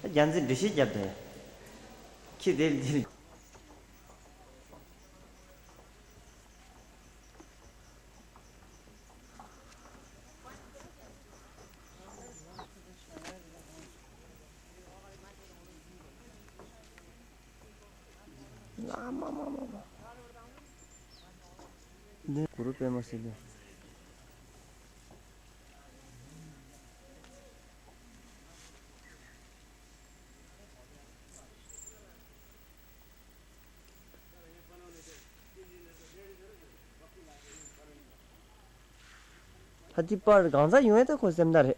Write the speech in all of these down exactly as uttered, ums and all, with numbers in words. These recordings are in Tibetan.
རྒྱལ་མཚན་འགྲེལ་བཤད་བརྒྱབ་དེ། ཁྱི་དེ་འདི། ལ་མ་མ་མ་མ། འདི་གུ་རུ་པདྨ་སིདྡྷི། ད་ཅི་པར་གང་ཚ་ཡོང་ཡ་ད་ཁོ་སེམས་ཐག་རེད།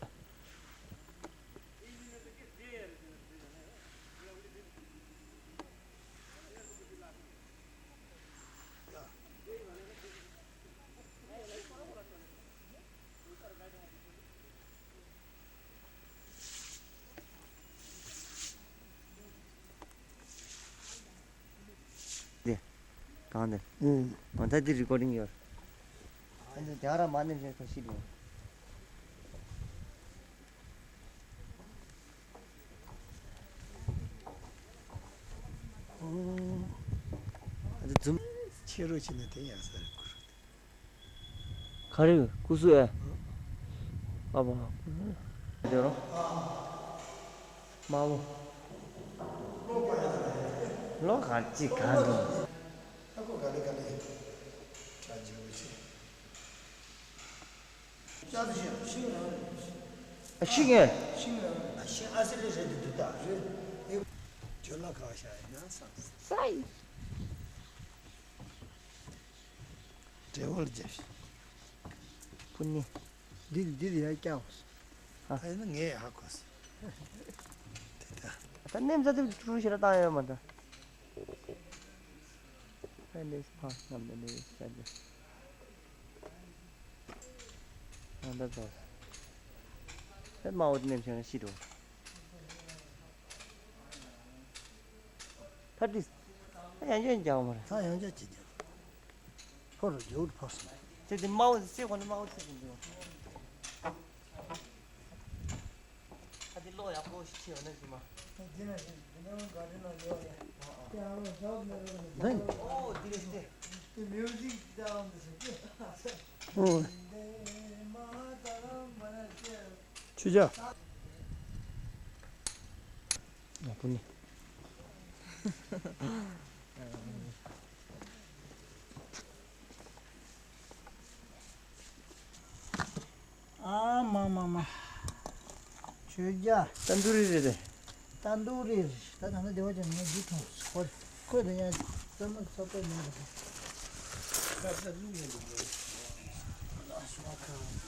འདི། གང་འདི། ཨུམ། ང་ད་འདི་རི་ཀོར་ཌིང་ཡོད། ཨ་འདི་རྒྱ་ར་མ་ནེམ་ཞིག་ཁ་ཤི་ལོ། ཨོ། ཨ་འདི་ཛུམ། ཕྱི་རུ་ཕྱིན་ན་དེ་ཡང་ས་རེད་ཀུ་རུ། ག་རེ་སྐུ་གཟུགས་ཨེ། ཨ་ཕ། དེ་རོ། དམར་པོ། ལོ་ག་ཅི་ག་འདུག་ཨ་ཁུ་ག་ལེ་ག་ལེ། ཁྲ་རྒྱས་པོ་ཆེ། ཤིང་རང་རེད། ཨ་ཤིང་ཨེ། ཤིང་རང་རེད། ཨ་ཤིང་ཨ་སི་རེ་རེད་འདུག་ད་རེད། ཁྱོད་ལ་ཁ་བ་ཤ་ཡིན་ན་བསམ། སའི། འབྲས་བུ་ལ་རྒྱབ་ཤིག་པུ་ནི། འདིར་འདིར་ཡར་བཀྱག་ཨ་ཡིན་ན་ངས་ཧ་གོ་སོང་། དེ་ད། ད་ནེམ་ས་དེ་ཕྲུ་ཤེ་ར་བཏང་ཡོད་མ་ད། ཨ་ནེ་ཕ་ནམ་ནེ་ནེ་ས་དེ། ཨ་ད་ད། ད་མ་འོ་དེ་ནེམ་ཤེ་ན་ཤི་འགྲོ། ཕར་དྲིས། ཡང་ཅན་རྒྱག་མ་རེད། ད་ཡང་ཅན་ཅི་རྒྱག་ཕོར་རྒྱུག་ཕོར་སོང་། ཚེ་འདི་དམར་པོ་ཚེ་ཁོ་ནི་དམར་པོ་ཚེ་འདི་འདུག་ཨ་འདི་གློག་ཡག་པོ་ཞིག་ཕྱེ་བ་ན་ཟིན་མ། འདི་ཨོ་འདི་རེད་ཚེ། ཨོ། ཆུ་བྱ། ང་ཕུ་ནི། ཨ་མ་མ་མ། ཆོས་རྒྱལ། ཏན་ཏུ་རི་རེད་དེ། ཏན་ཏུ་རི་རེད། ད་ད་ནི་བདེ་བ་ཅན་ང་འདི་ཐོངས་ཁོ་ཁོས་ད་ཡང་རྩེད་མོ་ཚོགས་པའི་ནང་དུ། ཁ་ས་ལུག་ཡིན་འདུག་གས། ཨ་སུ་བ་ཁ།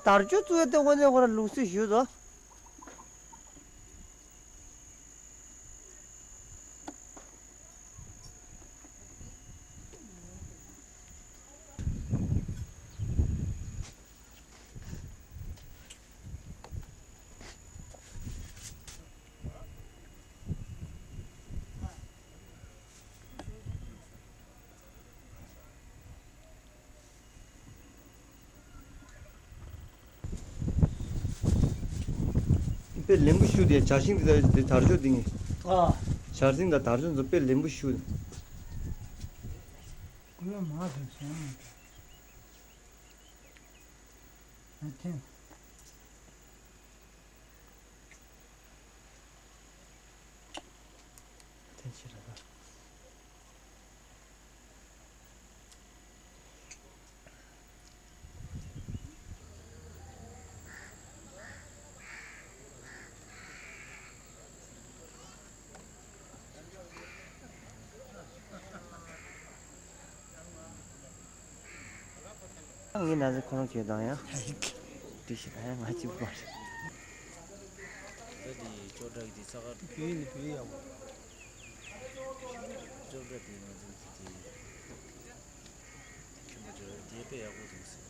དར་ལྕོག་བཙུགས་ཡ་དེ་དངོས་གནས་ཁོ་ར་ལུགས་སྲོལ་ཞུ་དོ། དཔེ་ལེན་པོ་ཞུ་དེ་བྱ་ཤིང་དེ་དེ་དར་ལྕོག་དེ་ངས། ཨ། བྱ་ཤིང་དང་དར་ལྕོག་ཚོ་དཔེ་ལེན་པོ་ཞུ། ཀུ་ལེ་མ་དང་སོང་། ཨ་ཐེངས། ཐེངས་ཤིག་ར་ད། ངའི་ན་ཟེར་ཁོ་རང་ཁྱོད་དང་ཡང་། དེ་ཞིག་ད་ཡང་ང་གཅིག་པུ་མ་རེད། ད་དེ་ཅོག་འདྲ་གི་དེ་ས་ག་བུ་ཡིན་ནི་བུ་ཡག་པོ། ཅོག་འདྲ་དེ་ང་ཚོ་དེ་དེ། ཁྱོད་མ་ཅོག་དེ་དཔེ་ཡག་པོ་འདུག་ཟེར།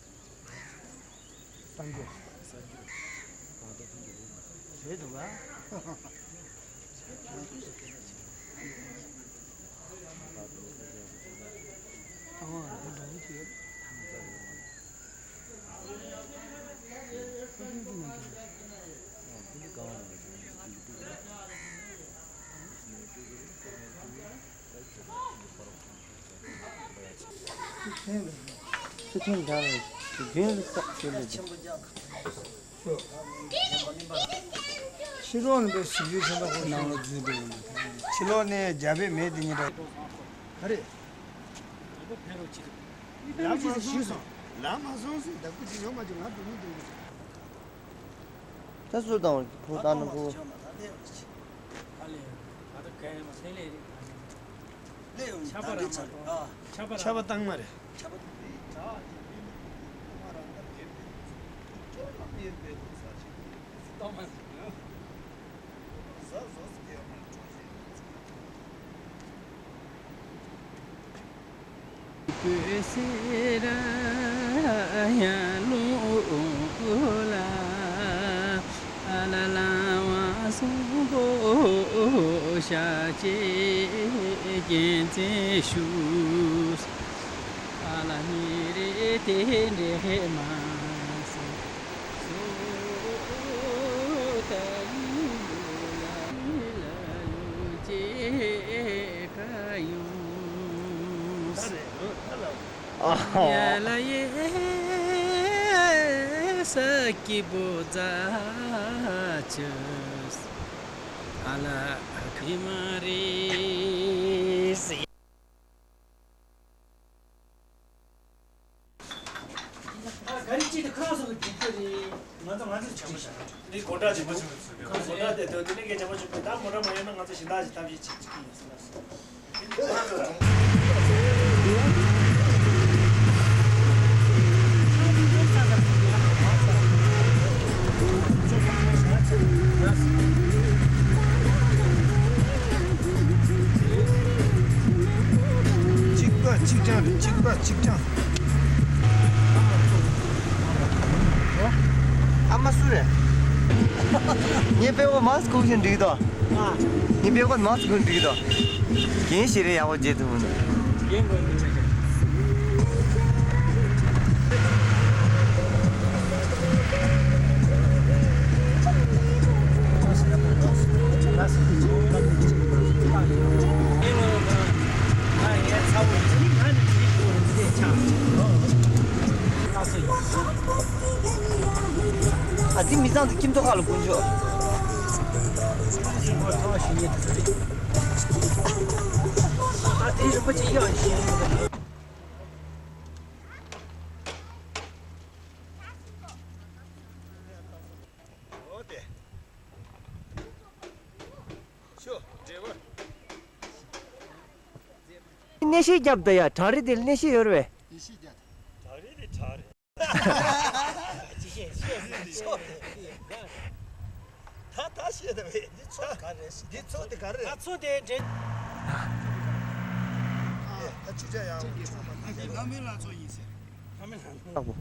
གསར་འགྱུར། གསར་འགྱུར། གང་ལྟར་ཐུང་གི་རེད་མ་གཏོགས། བྱས་འདུག་ག་ཨ་འདི་འདྲ་བོ་ཅིག་ཡོད། ཆུ་ཆེན་འདྲ་རེད། རྒྱུན་བསགས་ཆེ་ལེ། ཕྱི་ལོགས་ནས་པའི་ཞིབ་འཇུག་ཆེན་པོ་ཁོ་ནང་ལ་འཛུལ་འགྲོ་ཡོང་གི། ཕྱི་ལོགས་ནས་རྒྱ་བོད་མེད་དེ་གཉིས་འདྲ། ག་རེ། ལམ་མ་སོང་ཟེར། ལམ་མ་སོང་ཟེར། བདག་པོ་ཅིག་ཡོང་མ་བྱུང་ང་འགྲོ་མི་འགྲོ་གི། ད་སུ་དང་ཕུ་བཏང་ན་ཕུ། ཨ་ལས། ད་ལྟ་ག་ཡིན་མ་སེང་ལས་རིགས་ད་ནི། ལས་ཡོང་ཆ་པ་རང་མ་རེད། ཆ་པ་རང་། ཆ་པ་བཏང་མ་རེད། ཆ་པ་བཏང་མ་རེད། ཨ། ག་རེ་ཅིག་དེ་ཁོ་རང་ཚོ་གི་སྒྲིག་གི་རེད། ང་ཚོ་ང་ཚོ་བྱེད་མ་བྱ། འདི་སྒོ་འགྲམ་ཆེན་པོ་ཆུང་ཆུང་ཚུད་པའི་སྒོ་འགྲམ་དེ་དོ་དེ་ནས་སྐད་ཆ་མ་བྱུང་བས། ད་མོ་ར་མ་ཡོང་ན་ང་ཚོ་གཞན་དག་ཅིག་ཐབས་ཤེས་བྱེད་ཀྱི་ཡིན་ཟེར་ལབ་སོང་། གཅིག་པ་གཅིག་རྐྱང་རེད། གཅིག་པ་གཅིག་རྐྱང་། ཨ་མ་སུ་རེད། ངའི་པད་མོ་མང་སུ་ཁུག་བཞིན་འགྲིག་དོ། ངའི་པད་མོ་མང་སུ་ཁུག་འགྲིག་དོ། རྒན་ཞིག་རེད། ཡག་པོ་བརྗེད་ཐུབ་མི་འདུག། རྒན་དགོས་འདུག་ཆ་ཆ། ཨ་ཙི་མི་ཚང་དུ་ཁྱིམ་ཐོག་ཁག་ལ་དཀོན་མཆོག། ཨ་ཙི་རིན་པོ་ཆེ་ཡོད་ཞིང་། འོ་དེ། ཤོ་འདྲེ་བ། གནས་བཤད་རྒྱབ་ད་ཡ། བྲག་རི་དེ་ལ་གནས་བཤད་ཡོད་རེད་པས། གནས་བཤད་རྒྱབ། བྲག་རི་དེ་བྲག་རི། ཅི་བཤད་བཤད་ཟིན་ཅི་ཤོག་དེ་དེ་ཡ། ད་ད་བཤད་ད་བས། འདི་ཚོ་ག་རེ། འདི་ཚོ་དེ་ག་རེ། ད་ཚོ་དེ་འདྲེ། ཨེ་ད་ཆུ་ཆ་ཡང་ཆུ་ཆ་མ་ད་དེ་ལྷ་མོའི་ལྷ་ཚོ་ཡིན་ཟེར། ལྷ་མོའི་ལྷ་ཚོ། ཨ་བོ།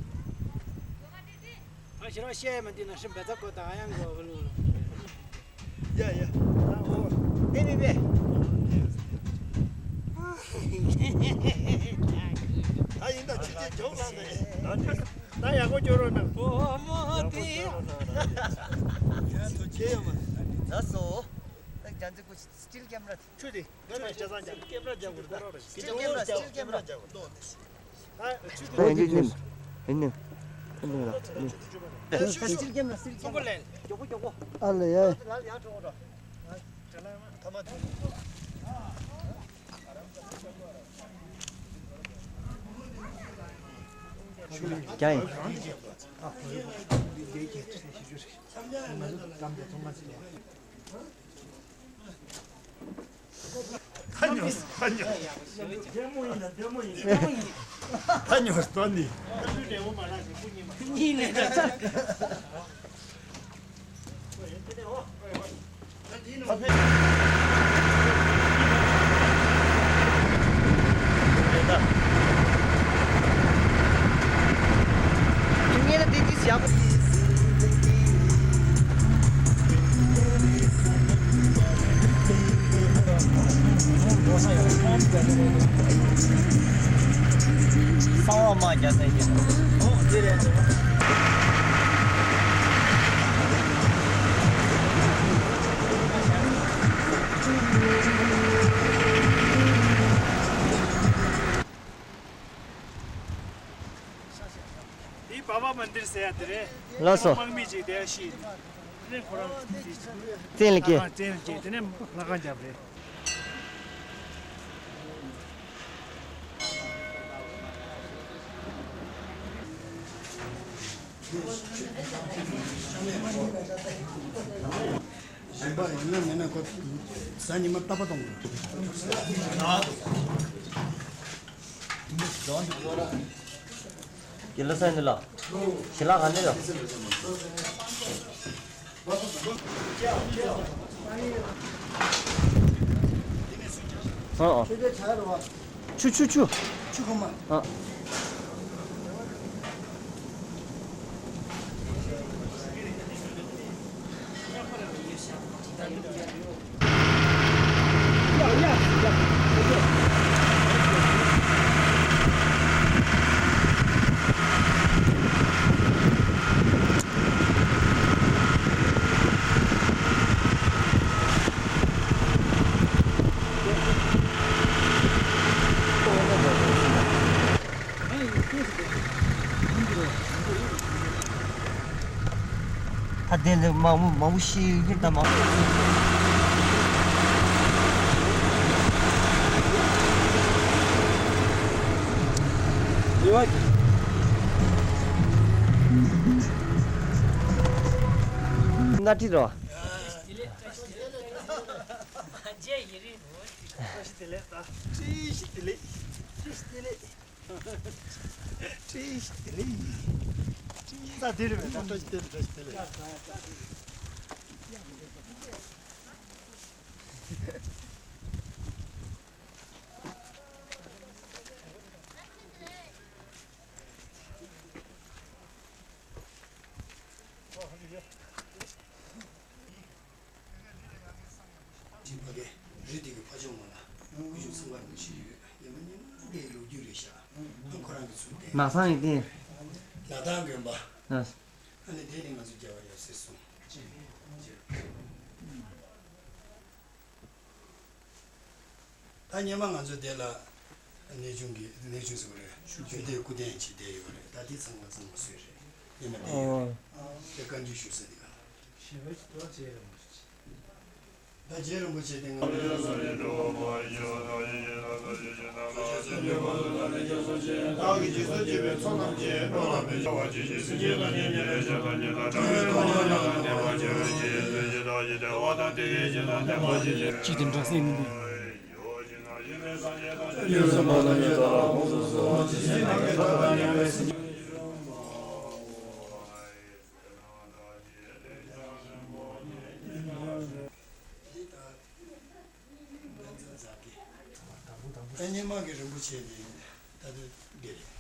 ད་ཞེ་རོགས་བཤད་མ་འདི་ན་ཧྲི་འབད་ཚ་གོ་ད་ཨ་ཡང་གོ་བ་ལུ། ཡ་ཡ། ཨ་ཧོ། དེ་མི་བས། ད་ཡིན་ད་ཆུ་ཆེ་ཇོག་ལངས་ནས། ད་ཡག་པོ་སྐྱོར་རོགས་གནང་། བུ་མོ་དེ། ཡག་པོ་སྐྱོར་རོགས་གནང་། ཡ་ཐུགས་རྗེ་ཆེ་ཡོད་མ། ད་སོ། ད་རྒྱ་མཚོའི་སྐུ་སྤྱིར་ཀེམ་ར་དེ། ཆུ་དེ། ཀེམ་ར་ཆ་ཚང་རྒྱག་ཀེམ་ར་རྒྱག་དགོས་རེད། སྤྱིར་ཀེམ་ར་སྤྱིར་ཀེམ་ར་རྒྱག་དགོས། ཨ་ཆུ་དེ། ཨ་འདི་ནི། ཨ་ནི། ཨ་ནི་ལ། ཨ་ནི། སྤྱིར་ཀེམ་ར་སྤྱིར་ཀེམ་ར། མགྱོགས་པོ་མགྱོགས་པོ། ཨ་ལ་ཡ། ལ་ཡ་གྲོགས་གྲོགས། ཐ་མ་དེ། ཀྱང་ཡིན། ཐ་ཉོ་ཐ་ཉོ། ཐ་ཉོ་སྟོན་ནི། གཉིས་ནས་ད་ཆ། གསང་བ་མ་རྒྱ་ཚ་ཡིན། ཨོ་དེ་རེད། འདིར་ཟེར་ཡ་དེ་རེད། ལགས་སོ། དམག་མི་ཅིག་དེ་ཤི། དེ་ནས་ཁོ་རང་བཙན་ལ་སྐྱེས། དེ་ནས་ལྷ་ཁང་བརྒྱབ་རེད། གཞན་པ་ཡིན་ན་མེད་ན་ཁོ་གཟའ་ཉི་མ་རྟ་པ་གཏོང་དགོས། དགེ་ལགས་ས་འདི་ལ། ཞལ་ལག་ག་ནས་ལ། ཨ་ཨ། ཆུ་ཆུ་ཆུ། ཆུ་ཁོ་མ། ཨ། ད་དེ་ལས་མང་པོ་མང་པོ་ཤི་ཡིན་ད་མང་པོ། སྣ་ཁྲིད་རོ། བཀྲ་ཤིས་བདེ་ལེགས་ད། བཀྲ་ཤིས་བདེ་ལེགས། བཀྲ་ཤིས་བདེ་ལེགས། བཀྲ་ཤིས་བདེ་ལེགས། ད་དེ་རེད་པས། ད་བཀྲ་ཤིས་བདེ་ལེགས། བཀྲ་ཤིས་བདེ་ལེགས། ཅིག་ཕ་གི་རི་དེ་གི་ཕ་ཕྱོགས་ངོས་ལ་སྐུ་ཞབས་ཚངས་པ་རིན་པོ་ཆེ་ཡོད། ཡེ་མ་ཉིན་མོ་དེའི་ལོ་རྒྱུས་རེད་ཤག་ཨ་ཁོ་རང་གི་ཚུལ་དེ། ནགས་ཚང་ཡིན་ཏེ། ནགས་ཐང་དགོན་པ། ཨ་ནི་དེ་ནི་ང་ཚོ་རྒྱལ་བ་ཡབ་སྲས་གསུམ། ད་སྔོན་མ་ང་ཚོ་དེ་ལ་གནས་ཆུང་གི་གནས་ཆུང་ཟེར་བ་རེད། ཆོས་སྡེའི་སྐུ་རྟེན་ཅིག་བསྡད་ཡོད་རེད། ད་དེ་ཚང་མ་གཙང་མ་བཟོས་རེད། སྔོན་མ་བསྡད་ཡོད་རེད། དེ་བཀའ་འགྱུར་ཞུ་ས་འདི་ག་ད་རྗེ་རིན་པོ་ཆེ་དེ་ང་ཅི་དེ་འདྲ་སེ་མི་འདུག་ད་སྔོན་མ་གི་རིན་པོ་ཆེ་ནི་ད་དུང་འདི་རེད།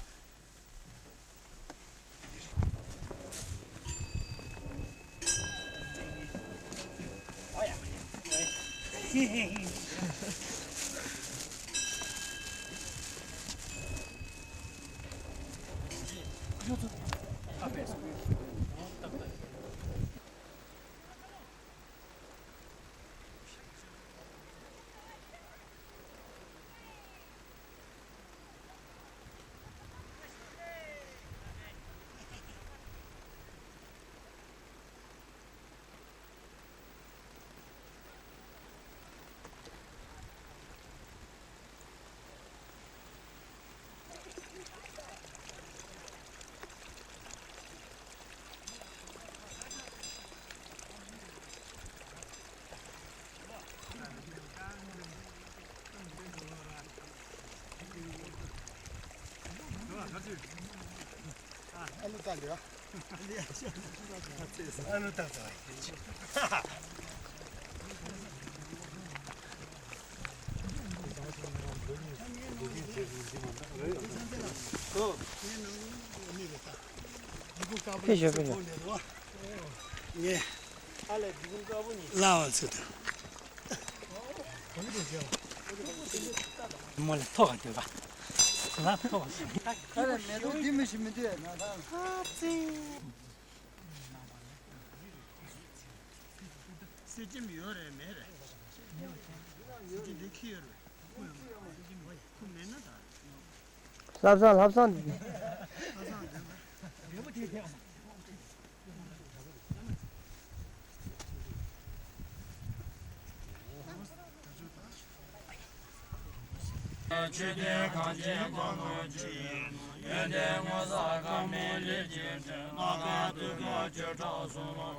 ཨ་ལུ་ལྟ་འདི་ར། ཨ་ལུ་ལྟ་ཙང་། ཕེབས་ཤོག་ཕེབས་ཤོག་ངས་ལ་བ་ཚུ་དང་། མོ་ལ་ཐོག་ག་འདོད་པ། ལ་ཐོག་ག་ཁ་ལ་མེ་ཏོག་འདི་མི་ཤི་མི་འདོད་ན་ཐང་། ཨ་ཙི། སེ་ཅིམ་ཡོད་རེད་མེད་རེད། སེ་ཅིམ་འདི་ཁྱི་ཡོད་རེད། ཁུ་ཡོད་མ་རེད། སེ་ཅིམ་ཡོད་ཁུ་མེད་ན་ད། ལྷ་བསང་ལྷ་བསང་འདི། ལྷ་བསང་འདི། ཆོས་ལྡན་གངས་ཅན་པ་ནོར་གྱི། ཡོན་ཏན་ངོ་མཚར་དཀར་མོའི་ལས་ཀྱི་སྤྲིན། སྣ་ཁ་དུད་ཁ་བཅུ་ཕྲག་གསུམ་ལ།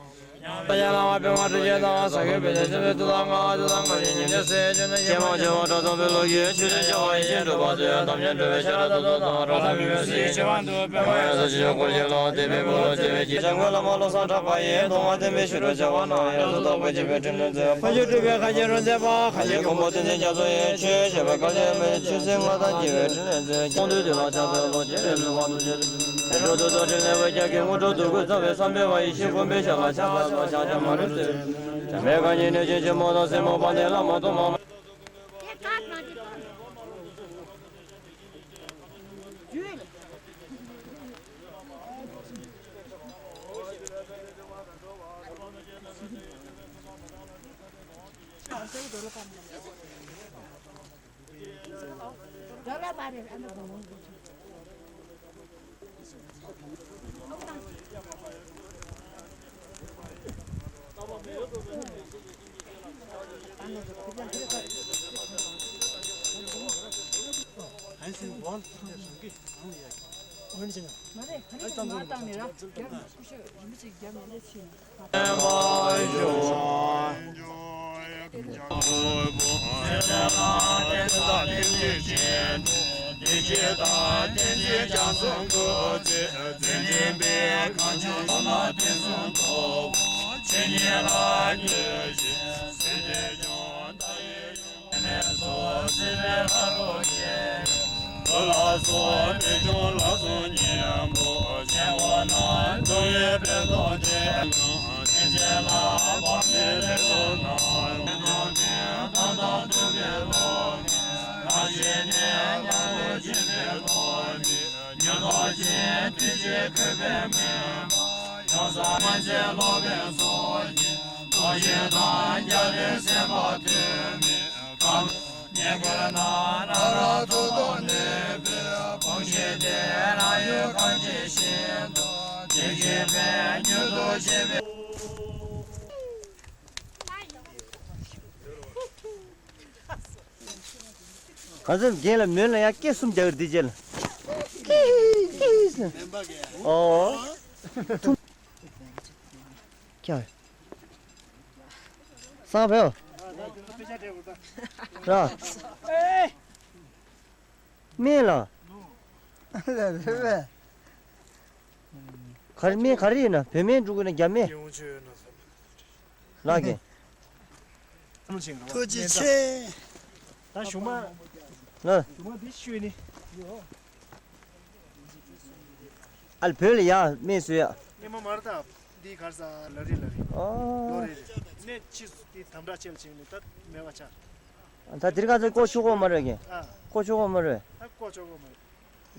ཡང་བསྐལ་པ་པདྨ་གྲུ་བཞི་དང་། ས་གའི་པད་ཟླ་ཆེན་པོའི་ཏུ་ལ་ང་ཏུ་ལ་ང་ཞིག་ཉིན་ལས་སེ་ཅན་ནི་ཤེས་མ་བྱས་པ་གྲགས་ཚང་པའི་ལོ་རྒྱུས་ཆོས་ཀྱི་བྱ་བ་ཡིད་བཞིན་འགྲུབ་པ་དེ་དམ་ཅན་གྲུབ་པའི་ཤ་ར་ཏ་ཏོ་དང་གྲོགས་དང་མི་མོས་སྲིད་ཞི་བ་འདུག་པད་མ་ཡ་ས་ཆེ་ཆུང་འཁོར་ཞིག་ལ་དད་པའི་བུ་ལོ་བརྩེ་བའི་སྐྱེས་བྱ་དངོས་བླ་མ་བློ་བཟང་གྲགས་པ་ཡིས་མཐོང་བ་བསྟན་པའི་ཞུ་སྒྲོས་བྱ་བ་ན་ཡང་དུ་དག་པའི་སྤྱི་པའི་དྲིན་ལན་མཛད་ཕ་ཆོས་སྤྲུལ་པའི་ཁ་རྗེ་རོལ་མཛད་པ་ཁ་ཆེ་མགོན་པོ་བསྟན་འཛིན་རྒྱ་མཚོ་ཡི་ཆོས་བཤད་པའི་བཀའ་ལས་མེད་ཆོས་ཚན་ལྔ་དང་རྒྱལ་བའི་དྲིན་ལན་མཛད་ཀྱང་དུས་དུས་ལ་ཕྱག་འཚལ་ལོ་ཅེས་རེ་ལུས་པ་དུ་བྱེད། དེ་འགྲོ་དུས་ཚོགས་དྲིན་ལས་འོད་ཀྱང་གི་དངོས་གྲུབ་ཐོབ་དགོས་བསམ་པའི་བསམ་པའི་བ་ཡི་ཤེས་སྒོམ་པའི་ཞབས་ལ་ཕྱག་འཚལ་ལོ་ཕྱག་རྒྱ་མ་ལུས་མཛོད། བྱམས་པའི་བཀའ་ཉིད་གནོད་སྦྱིན་ཆེན་མོ་དང་སྲས་མོ་དཔལ་ལྡན་བླ་མ་ཐོག་མ། གང་འཚམ་རྒན་ལ་མོན་ལ་ཡང་སྐད་གསུམ་རྒྱག་གི་འདི་རྗེས་ལ། ཀི་ཀི་ཟེར། ཨོ། ཁྱོད། སང་ཕེ། ར། སྨན་ལ། རེད་པས། ག་རེ་སྨན་ག་རེ་ཡིན་ན་བོད་སྨན་འགྲོ་དགོས་ན་རྒྱ་སྨན། ལགས་ཀྱི། ཐུགས་རྗེ་ཆེ། ད་གཞུག་མ། ལགས། གཞུག་མ་འདི་ཤོད་ནི། ཨ་ལ་བོད་ལ་ཡ་སྨན་བཟོ་ཡ། སྔོན་མ་མར་ད་འདི་གར་ས་ལ་རི་ལ་རི། ཨོ། ལོ་རེ་རེ། ནས་ཕྱིས་སུ་འདི་དམ་དྲག་ཆེ་ལ་བྱས་ནས་ད་མེད་པ་ཆགས། ད་དེ་རིང་ཁ་སང་བཀོག་ཆོག་གོ་མ་རེད་ཀྱི། ཨ། བཀོག་ཆོག་གོ་མ་རེད། ད་བཀོག་ཆོག་གོ་མ་རེད།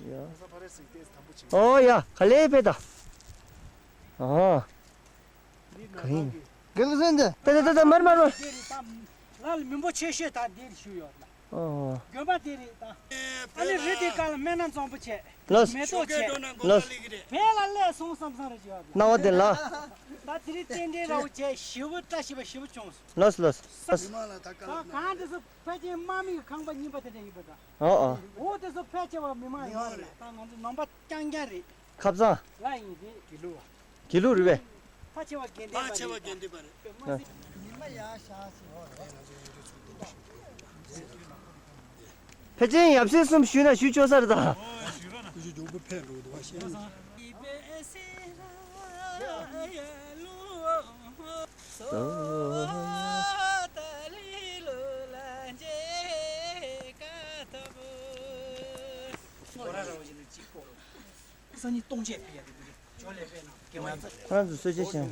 ཡ། ཁ་སང་ཕ་རེ་སིག་ཏེས་དམ་པོ་བྱས། ཨོ་ཡ་ག་ལེ་པེ་ད། ཨོ། ག་ཡིན། དགེ་ལགས་སེང་གེ། ཏེ་ཏེ་ཏེ་ཏེ་མར་མར་མར། ལ་ལ་མི་འབོར་ཆེ་ཤོས་དང་འདིར་བཞུགས་ཡོད་ལ། ཨོ། དགོན་པ་དེ་རེད་ད། ཨ་ནི་རི་དེ་ག་ལ་སྨན་སྣ་བཟང་པོ་བྱས། ལགས། མེ་ཏོག་བྱས། ལགས། བལ་ལ་སླེབས་སོང་བསམ་བསམ་རེ་བྱས་ཡོད་ལ། སྣང་བ་དེ་ལ། ད་དེ་རིང་རྟེན་འབྲེལ་ར་བོ་བྱས་ཞེ་པོ་བཀྲ་ཤིས་པ་ཞེ་པོ་བྱུང་སོང་། ལགས་ལགས། ད་གང་དེ་ཚོ་ཕལ་ཆེར་དམག་མིའི་ཁང་པ་རྙིང་པ་དེ་འདྲ་ཡིན་པ་འདྲ། ཨོ་ཨོ། འོ་དེ་ཚོ་ཕལ་ཆེ་བ་མི་མང་ཡོད་རེད་ད། ང་ཚོ་ནང་པ་རྐྱང་རྐྱང་རེད། ཁ་སང་། ལ་ཡིན་རེད། དགེ་ལུགས་པ། དགེ་ལུགས་རེད་པས། ཕལ་ཆེ་བ་དགེ་ལྡན་པ་རེད། ཕལ་ཆེར་ཡབ་སྲས་གསུམ་ཞུས་ན་ཞུ་ཆོག་ས་རེད་ད། སང་ཉིན་སྟོང་བཅས་ཕེབས་ཡ་དེ་འདུག་གས། ཇོ་ལེ་པའི་ནང་སྐྱེ་བ་ཡིན། ཁོ་རང་ཚོ་གསོལ་ཇ་བྱས།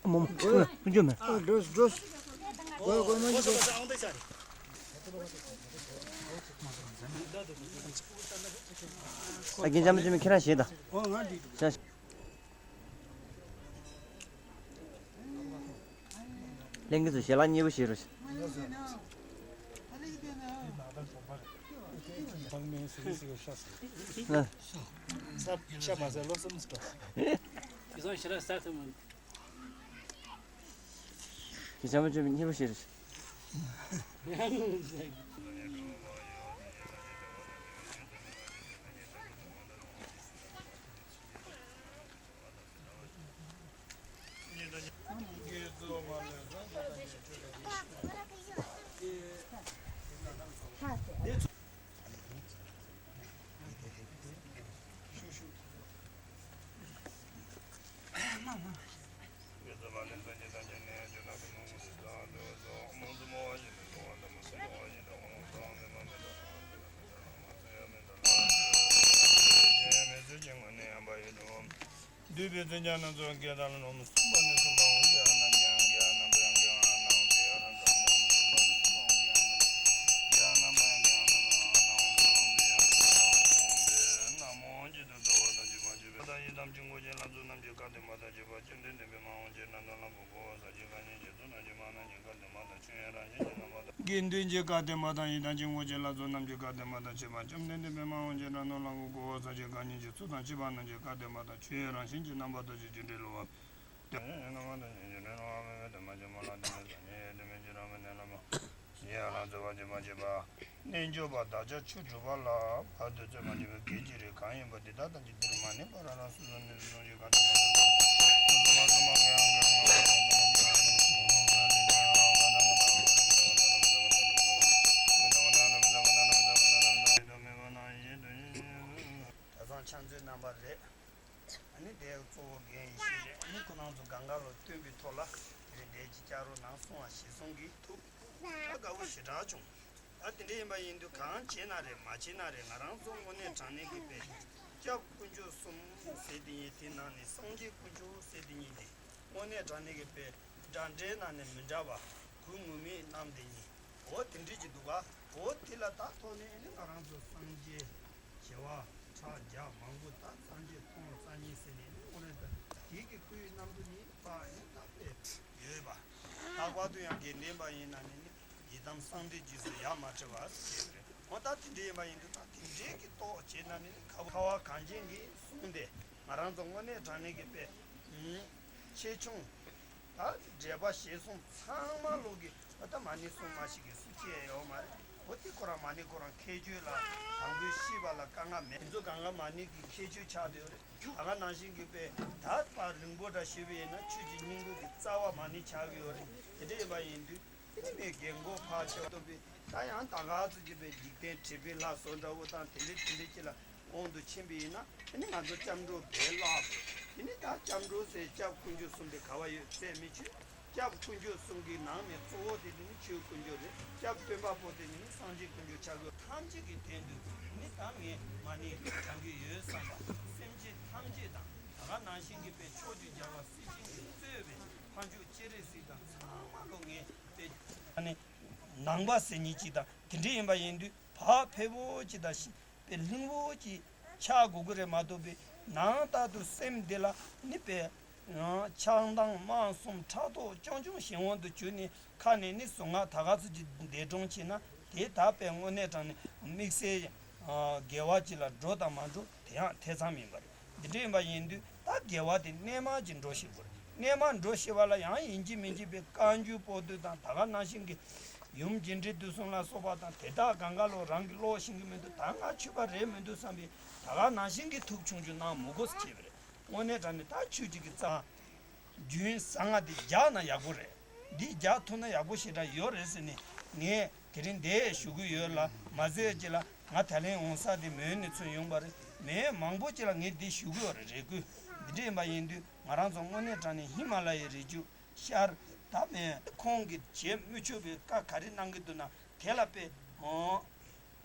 མོ་མོ་ཀུན་འཇོམས་མེད། འགྲོས་འགྲོས། གོས་གོས་མ་ཡིན་འགྲོས། ཨ་རྒན་འཇམ་འཇམ་ཁྱེད་རང་བཞེས་དང་། ཨོ་ང་འགྲིག་འདུག་ལྷན་རྒྱས་ཚོ་ཞལ་ལག་མཉེས་པོ་བཞེས་རོགས། ཚང་མས་སུ་རི་སུ་རི་ཤ་ཟ། ཤ་མ་ཟ་ལོ་གསུམ་ཟ། ཁྱེད་ཚང་ཞི་ར་ས་ཐུབ་མིན། ཁྱེད་ཚང་མ་བཅོས་མིན་སྙིང་པོ་ཞིག་རེད། འདུས་པའི་མཚན་བྱང་རྣམ་ཚོགས་བརྒྱད་དང་ལ་ནོམ་གསུམ་པ་ནས་གསུམ་པ་འོང་གི་ཨ་ན་རྒྱང་གི་ཨ་ན་པ་ཡང་གི་ཨ་ན་འོང་གི་ཨ་ར་ཙམ་ནོམ་གསུམ་པ་ནས་གསུམ་པ་འོང་གི་ཨ་ན་རྒྱང་ན་པ་ཡང་གི་ཨ་ན་པ་ཨ་ན་འོང་གི་ཨ་ན་འོང་གི་ན་མོ་ཇི་ཏུ་ཏོ་བ་དང་ཇི་མ་ཇི་བ་དང་ཡི་དམ་ཆོས་འཁོར་གྱི་ལྷ་ཚོགས་རྣམས་ཀྱི་བཀའ་བསྟན་པ་དང་བཅས་པ་བཅོམ་ལྡན་འདས་དཔེ་མ་འོང་ཕྱིར་རྣམ་གྲོལ་ལམ་པོ་གོ་བ་ས་ཅི་ག་ཉིད་ཀྱི་ཚོགས་རྣམས་ཀྱི་མ་རྣམས་ཀྱི་བཀའ་བསྟན་པ་དང་། དགེ་འདུན་གྱི་བཀའ་བསྟན་པ་དང་ཡི་དམ་ཆོས་འཁོར་གྱི་ལྷ་ཚོགས་རྣམས་ཀྱི་བཀའ་བསྟན་པ་དང་བཅས་པ་བཅོམ་ལྡན་འདས་དཔེ་མ་འོང་ཕྱིར་རྣམ་གྲོལ་ལམ་པོ་གོ་བ་ས་ཅི་ག་ཉིད་ཀྱི་ཚོགས་དང་བཅས་པ་རྣམས་ཀྱི་བཀའ་བསྟན་པ་དང་ཆོས་དབྱིངས་རང་བཞིན་གྱིས་རྣམ་པར་རྟོག་པའི་རྒྱུ་འབྲས་སླུ་བ་སྟེ། རྣམ་པར་རྟོག་པའི་རྒྱུ་འབྲས་སླུ་བ་མེད་པའི་དོན་མ་སྐྱེས་མ་ལ་དེ་ནི་སངས་རྒྱས་དེ་མིན་ཕྱིར་རང་མི་གནས་ལ་མ། ཡང་ལ་རྩོལ་བ་བྱེད་པ་བྱེད་པ། རྣལ་འབྱོར་པ་བདག་ཅག་ཆོས་སྒྲུབ་པ་ལ་བར་དུ་རྩོལ་མ་བྱེད་པའི་གེགས་ཀྱི་རིགས་གང་ཡིན་པ་དེ་དག་དང་ཇི་ལྟར་མ་ནུས་པ་རང་རང་སོ་སོ་ནས་སུ་གསུངས་ཤིང་གང་དུ་མ་ཐོས་པ་སོ་སོ་མ་གསུངས་པ་གང་ཡང་གང་རུང་བ་དང་ཇི་མ་ཇི་མ་ཇི་མ་ཇི་མ་ཇི་མ། ད་ཚང་ཕྱག་མཛོད་རྣམ་པ་རེད། ཨ་ནི་དེ་གཙོ་བོ་རྒན་ཡེ་ཤེས་རེད། ཨ་ནི་ཁོ་རང་ཚོ་གང་ག་ལ་སྟོན་པའི་ཐོག་ལ་དེ་རིང་འདས་ཀྱི་བསྐྱར་རོགས་གནང་གསུང་བ་ཞེས་གསུང་གིས་ཐུགས་དགའ་བོ་ཞེ་དྲག་བྱུང་། ད་དེ་འདྲ་ཡིན་པ་ཡིན་དུས་གང་བྱས་ན་རེད་མ་བྱས་ན་རེད། ང་རང་ཚོ་དངོས་གནས་དྲང་གནས་ཀྱི་དཔེ་སྐྱབས་དཀོན་མཆོག་གསུམ་ཟེར་དེ་ཡིན། དེ་ནང་ནས་སངས་རྒྱས་དཀོན་མཆོག་ཟེར་དེ་ཡིན་ཏེ། དངོས་གནས་དྲང་གནས་ཀྱི་དཔེ་འདྲ་འདྲའི་ནང་ནས་མི་འདྲ་བ་གུས་ངུ་མེད་རྣམས་དེ་ཡིན། འོ་དེ་འདྲས་ཀྱི་འདུག་ག་འོ་དེ་ལ་ད་ཐོག་ནས་ནི་ང་རང་ཚོ་སངས་རྒྱས་བྱེ་བ་ཕྲག་བརྒྱ་མང་པོ་ད་སངས་རྒྱས་སྟོང་རྩ་གཉིས་ཟེར་ནས་ནི་དངོས་གནས་ད་དེ་གི་སྐུའི་རྣམ་འདུ་ནི་པ་ནི་ད་དཔེ་ཡོད་པ། ལྷག་པར་དུ་ཡང་དགེ་འདུན་པ་ཡིན་ན་ནི་ནི་ཡི་དམ་གསང་འདུས་རྗེས་སུ་ཡ་མ་བྲལ་བ་ཟེར་གྱི་རེད། འོ་ད་དེ་འདྲ་ཡིན་པ་ཡིན་དུས་ད་དེ་འདྲའི་གི་རྟོགས་བྱས་ན་ནི་ནི་ཁ་བ་ཁ་བ་གངས་ཅན་གྱི་གསུང་དེ་ང་རང་ཚོ་དངོས་གནས་དྲང་གནས་ཀྱི་དཔེ་ཆེ་ཆུང་། ད་འགྲེལ་པ་ཞེས་གསུངས་ཚང་མ་ལོག་གི་ཨ་ད་མ་ཎི་གསུངས་མ་ཞིག་གི་སུ་སྐྱེ་ཡོད་མ་རེད། འོ་དེ་ཁོ་རང་མ་ཎི་ཁོ་རང་ཁྱད་ཆོས་ལ་དང་པོའི་ཤེས་པ་ལ་དཀའ་ངལ་མེད། དེ་ཚོ་གང་ག་མ་ཎི་གི་ཁྱད་ཆོས་ཆགས་བསྡད་ཡོད་རེད། ད་ག་ནང་བཞིན་གྱི་དཔེ་ད་པ་རིང་པོ་འདྲ་ཞུས་པ་ཡིན་ན་ཆོས་ཀྱི་སྙིང་པོ་གི་རྩ་བ་མ་ཎི་ཆགས་ཀྱི་ཡོད་རེད། དེ་འདྲ་ཡིན་པ་ཡིན་དུས་དེ་ནི་མའི་རྒན་གོག་ཕར་ཆེ་བ་ཏོ་པའི་ད་ཡང་ད་ག་ཚོད་ཀྱི་དཔེ་འཇིག་རྟེན་བྲིས་པའི་ལྷ་བཟོ་འདྲ་བོ་དང་དེ་འདྲ་དེ་འདྲ་ཅིག་ལ། དབང་དུ་ཕྱིན་པ་ཡིན་ན་དེ་ནི་ང་ཚོ་སྐྱབས་འགྲོ་བས་བརླག་དགོས། དེ་ནི་ད་སྐྱབས་འགྲོ་ཟེར་སྐྱབས་དཀོན་མཆོག་གསུམ་དེ་ག་བ་ཡོད་ཟེར་མི་ཆོས། སྐྱབས་དཀོན་མཆོག་གསུམ་གྱི་ནང་ནས་གཙོ་བོ་དེ་དེ་ནི་ཆོས་དཀོན་མཆོག་རེད། སྐྱབས་སྟོན་པ་པོ་དེ་ནི་སངས་རྒྱས་དཀོན་མཆོག་ཆགས་དགོས། ཐམས་ཅད་ཀྱི་དོན་དུ་དེ་ནི་ད་ངས་མ་ཎི་བགྲང་གི་ཡོད་བསམ་པ་སེམས་ཅན་ཐམས་ཅད་དང་ད་ག་ནང་བཞིན་གྱི་དཔེ་ཕྱོགས་བཅུའི་རྒྱལ་བ་སྲས་ཆེན་གྱིས་གཙོས་པའི་ཕ་མཆོག་སྤྱན་རས་གཟིགས་དང་ཚང་མ་ལོ་ངས་དཔེ་ནང་པ་ཟེར་མཁན་ཅིག་དང་དེ་འདྲ་ཡིན་པ་ཡིན་དུས་བག་ཕེབས་པོ་ཅིག་དང་། དཔེ་ལྷིང་པོ་ཅིག་ཆགས་དགོས་ཀྱི་རེད་མ་གཏོགས་པའི་ནང་ལྟར་དུ་སེམས་འདི་ལ་ནི་དཔེ་ཆགས་སྡང་དམག་གསུམ་ཕྲག་དོག་རྐྱང་རྐྱང་གཞན་དབང་དུ་གྱུར་ནས་ཁ་ནས་ནི་གཟུངས་སྔགས་ད་ག་ཚོད་ཅིག་འདས་གྲོངས་ཕྱིན་ན་དེ་ད་དཔེ་དངོས་གནས་དྲང་ནས་དམིགས་བསལ་དགེ་བ་ཅིག་ལ་འགྲོ་དང་མ་འགྲོ་དེ་ཡང་ཐེ་ཚོམ་ཡིན་པ་རེད། འདི་འདྲ་ཡིན་པ་ཡིན་དུས་ད་དགེ་བ་དེ་རྣལ་མ་ཅིག་འགྲོ་ཤེས་དགོས་རེད། རྣལ་མ་འགྲོ་ཤེས་པ་ལ་ཡང་ཡིན་གཅིག་མིན་གཅིག་པའི་བཀའ་འགྱུར་པོ་ཏི་དང་ད་ག་ནང་བཞིན་གྱི། ཡུམ་རྒྱས་འབྲིང་བསྡུས་གསུམ་ལ་སོགས་པ་དང་དེ་དག་གང་ག་ལོ་རང་གིས་ཀློག་ཤེས་ཀྱི་མི་འདུག་ད་ང་ཆོས་པ་རེད་མི་འདུག་བསམ་པའི་ད་ག་ནང་བཞིན་གྱི་ཐུགས་ཆུང་ཆུང་གནང་མི་དགོས་ཟེར་བྱས་པ་རེད། དངོས་གནས་དྲང་གནས་ད་ཆོས་གཅིག་གི་རྩ་རྒྱུན་བཟང་ང་འདི་རྒྱག་ན་ཡག་པོ་རེད། འདི་རྒྱག་ཐུབ་ན་ཡག་པོ་ཞེ་དྲག་ཡོད་རེད་ཟེར་ནས་ངས་དེ་རིང་འདིར་ཞུ་གི་ཡོད་ལ་མ་ཟད་ཅིག་ལ་ང་ད་ལན་འོང་ས་དེ་མོན་ནས་ཚུར་ཡོང་པ་རེད། མི་མང་པོ་ཅིག་ལ་ངས་འདི་ཞུ་གི་ཡོད་རེད། རེ་སྐུལ་འདི་འདྲ་ཡིན་པ་ཡིན་དུས་ང་རང་ཚོ་དངོས་གནས་དྲང་གནས་ཧི་མ་ལ་ཡའི་རི་རྒྱུད། ཤར། ད་མེད་ཁོང་གིས་བྱེད་མི་ཆོག་པའི་བཀའ་ག་རེ་གནང་གི་འདུག་ན་དེ་ལ་དཔེ། ཨོ།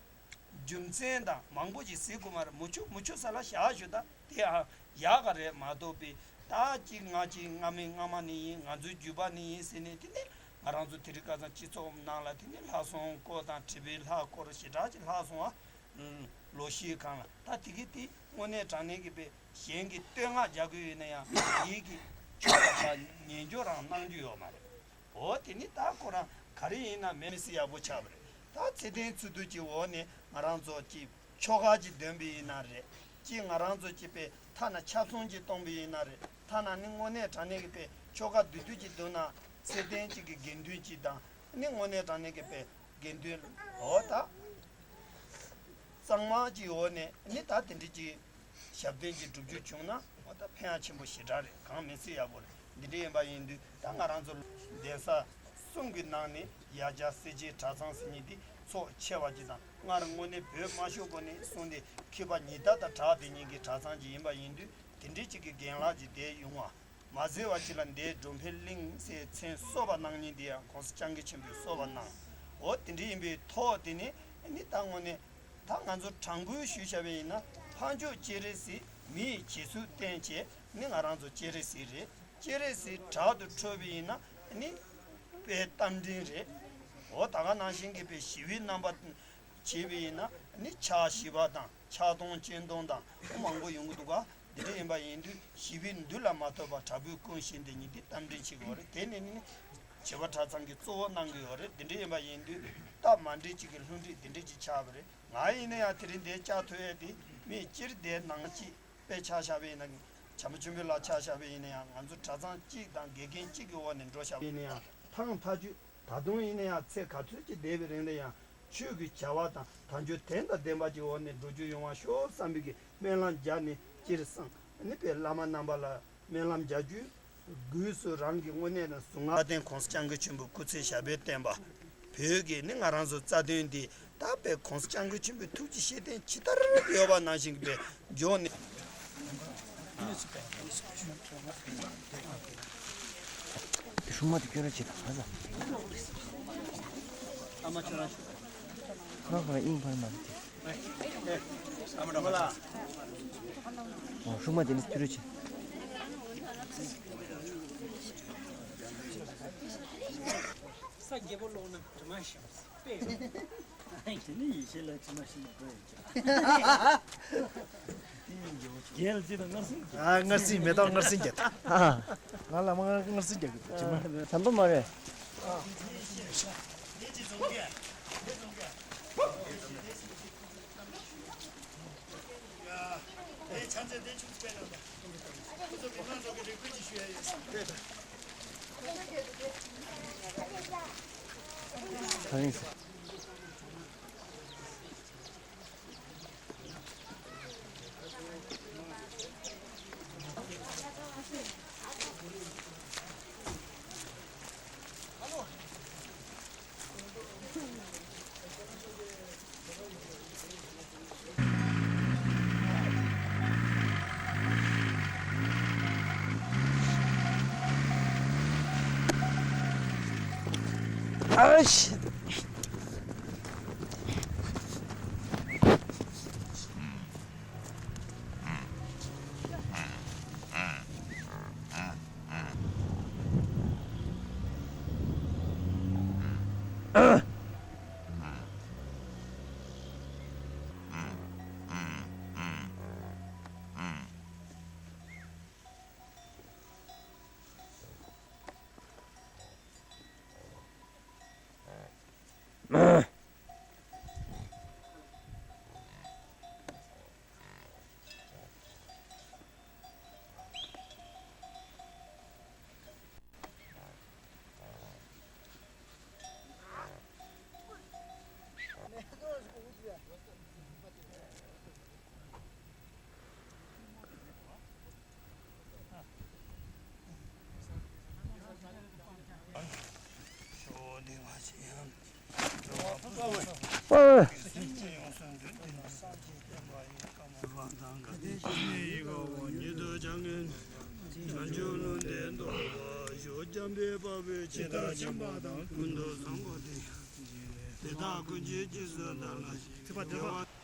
རྒྱུ་མཚན་དང་མང་པོ་ཞིག་གཟིགས་དགོས་མ་རེད། མི་ཆོག་མི་ཆོག་ས་ལ་བཞག་ཞུ་ད་དེ་ཨ་ཡག་ག་རེད་མ་གཏོགས་པའི་ད་གཅིག་ང་གཅིག་སྔ་མའི་སྔ་མ་ནས་ཡིན། ང་ཚོའི་རྒྱུད་པ་ནས་ཡིན་ཟེར་ནས་དེ་ནས་ང་རང་ཚོ་དེ་རིང་ཁ་སང་སྤྱི་ཚོགས་ནང་ལ་དེ་ནས་ལྷ་སྲུང་སྐོར་དང་བྲིས་པའི་ལྷ་སྐོར་ཞེ་དྲག་ཅིག་ལྷག་སོང་ཨ། ལོ་ཤས་གང་ལ་ད་དེ་གི་དེ་དངོས་གནས་དྲང་གནས་ཀྱི་དཔེ་གཞན་གྱི་བསྟོད་བསྔགས་རྒྱག་གི་ཡོད་ན་ཡང་ཡིད་ཀྱི་ཆོས་ལ་ད་ཉན་རྒྱུ་རང་གནང་རྒྱུ་ཡོད་མ་རེད། འོ་དེ་ནི་ད་ཁོ་རང་ག་རེ་ཡིན་ན་མེད་མི་སྲིད་ཡག་པོ་ཆགས་པ་རེད། ད་ཚེ་བརྟན་ཚུལ་མཐུན་གྱི་འོག་ནས་ང་རང་ཚོ་གཅིག་ཆོལ་ཁ་གཅིག་འདོན་པ་ཡིན་ན་རེད། གཅིག་ང་རང་ཚོ་གཅིག་པའི་ཐ་ན་ཆབ་སྲིད་གཅིག་གཏོང་པ་ཡིན་ན་རེད། ཐ་ན་ནི་དངོས་གནས་དྲང་གནས་ཀྱི་པའི་ཆོལ་ཁ་བདུན་བདུན་གཅིག་འདོན་ན་ཚེ་བརྟན་གཅིག་གི་དགེ་འདུན་གཅིག་དང་ནི་དངོས་གནས་དྲང་གནས་ཀྱི་པའི་དགེ་འདུན་འོ་ད་གཙང་མ་གཅིག་འོག་ནས་ནི་ད་དེ་འདྲ་གཅིག་ཞབས་བརྟན་གྱི་སྒྲུབ་རྒྱུ་བྱུང་ན་འོ་ད་ཕན་ཡག་ཆེན་པོ་ཞེ་དྲག་རེད། གང་མིན་ཚད་ཡག་པོ་རེད། འདི་འདྲ་ཡིན་པ་ཡིན་དུས་ད་ང་རང་ཚོ་གདན་ས་གསུམ་གྱི་ནང་ནས་ཡ་གྱལ་སེར་བྱེས་གྲྭ་ཚང་ཟེར་མཁན་འདི་ཚོགས་ཆེ་བ་ཅིག་དང་སྔར་དངོས་གནས་བོད་དམར་ཤོག་སྒོ་ནས་བཟུང་སྟེ་མཁས་པ་ཉི་ཟླ་དང་གྲགས་བསྡད་མཁན་གྱི་གྲྭ་ཚང་ཅིག་ཡིན་པ་ཡིན་དུས་དེ་འདྲའི་ཅིག་གི་རྒན་ལགས་ཅིག་བསྡད་ཡོང་བ་མ་ཟད་པ་ཅིག་ལ་འདིའི་འགྲོ་ཕན་གླིང་ཟེར་མཚན་གསོལ་བ་གནང་མཁན་འདི་ཡང་གོང་ས་སྐྱབས་མགོན་ཆེན་པོས་གསོལ་བ་གནང་འོ་དེ་འདྲ་ཡིན་པའི་ཐོག་དེ་ནས་ནི་ད་དངོས་གནས། ད་ང་ཚོ་དྲང་པོའི་ཞུས་བཞག་པ་ཡིན་ན་ཕ་མཆོག་སྤྱན་རས་གཟིགས་མི་ཡི་རྗེས་འཇུག་བསྟེན་བྱས་ནི་ང་རང་ཚོ་སྤྱན་རས་གཟིགས་རེད། སྤྱན་རས་གཟིགས་དྲག་ཏུ་འཕྲོས་པ་ཡིན་ན་ནི་དཔལ་རྟ་མགྲིན་རེད། འོ་ད་ག་ནང་བཞིན་གྱི་དཔེ་ཞི་བའི་རྣམ་པ་བྱས་པ་ཡིན་ན་ནི་ཕྱག་བཞི་པ་དང་ཕྱག་སྟོང་སྤྱན་སྟོང་དང་མང་པོ་ཡོང་གི་འདུག་ག་འདི་འདྲ་ཡིན་པ་ཡིན་དུས་ཞི་བའི་མདུ་ལ་མ་ཐོབ་པ་དྲག་པོའི་སྐུ་ཞིག་འདི་ཉིད་འདི་རྟ་མགྲིན་ཆེ་གི་ཡོད་རེད། དེ་ནི་ནི་བྱེས་པ་གྲྭ་ཚང་གི་གཙོ་བོ་གནང་གི་ཡོད་རེད། འདི་འདྲ་ཡིན་པ་ཡིན་དུས་སྟབས་མ་འགྲིག་ཅིག་གི་ལྷུན་གྲུབ་འདི་འདྲ་ཅིག་ཆགས་པ་རེད། ང་ཡིན་ན་ཡང་དེ་རིང་འདིར་བཅར་ཐུབ་ཡས་དེ་མི་སྤྱིར་དེ་ནང་གཅིག་དཔེ་ཆ་བཞག་པ་ཡིན་ན་བྱམས་པ་ཆེན་པོའི་ལ་ཆ་བཞག་པ་ཡིན་ན་ཡང་ང་ཚོ་གྲྭ་ཚང་གཅིག་དང་དགེ་རྒན་གཅིག་གི་འོག་ནས་འགྲོ་བཞག་པ་ཡིན་ན་ཡང་ཐང་ཐག་ཆོད་ད་དུང་ཡིན་ན་ཡང་ཚེ་ག་ཚོད་ཅིག་འདས་པའི་རིང་ལ་ཡང་ཆོས་ཀྱི་བྱ་བ་དང་དལ་འབྱོར་དོན་དང་ལྡན་པ་ཅིག་འོག་ནས་འགྲོ་རྒྱུ་ཡོང་བ་ཤོག་བསམ་པའི་གི་སྨོན་ལམ་བརྒྱབ་ནས་སྤྱིར་བསང་ནི་པའི་བླ་མ་རྣམ་པ་ལ་སྨོན་ལམ་རྒྱག་རྒྱུ། སྒོས་སུ་རང་གི་དངོས་གནས་དང་གཟུངས་སྔགས་རྟེན་གོང་ས་སྐྱབས་མགོན་ཆེན་པོའི་སྐུ་ཚེ་ཞབས་པད་བརྟན་པ། བོད་ཀྱི་ནི་ང་རང་ཚོ་རྩ་དོན་འདི་ད་དཔེ་གོང་ས་སྐྱབས་མགོན་ཆེན་པོའི་ཐུགས་ཀྱི་ཤེས་ལྡན་ཇི་ལྟར་ཡོད་པ་ནང་བཞིན་གྱི་དཔེ་འཇོག་ནས། སྲུང་མ་དེ་སྐྱོན་ར་བྱེད་དང་ཧ་ཟ། ཨ་མ་ཁྱོད་རང་ཤོག་ཁོ་རང་ཁོ་རང་དབྱིངས་འཕར་མ་རེད་དེ། ཨོ་སྲུང་མ་དེ་ནི་ཐུ་རུ་ཆེ། ས་རྒྱལ་པོ་ལོག་ན་དྲི་མ་ཞིམ་པས། དེ་ནི་ཡེ་ཤེས་ལ་དྲི་མ་ཞིམ་པོ་འགྲོ་ཡོད་ཀྱང་། རྒྱལ་ཅི་དང་མངར་ཟིན་རྒྱལ། ཨ་མངར་ཟིན་མེ་ཏོག་མངར་ཟིན་རྒྱལ། ང་ལ་མངར་མངར་ཟིན་རྒྱལ་གི་དྲི་མ། དམ་པ་མ་རེད། ཨ་ཤི། དེ་དག་ཀུན་གྱི་རྗེས་སུ་བདག་སློབ་ཅིང་།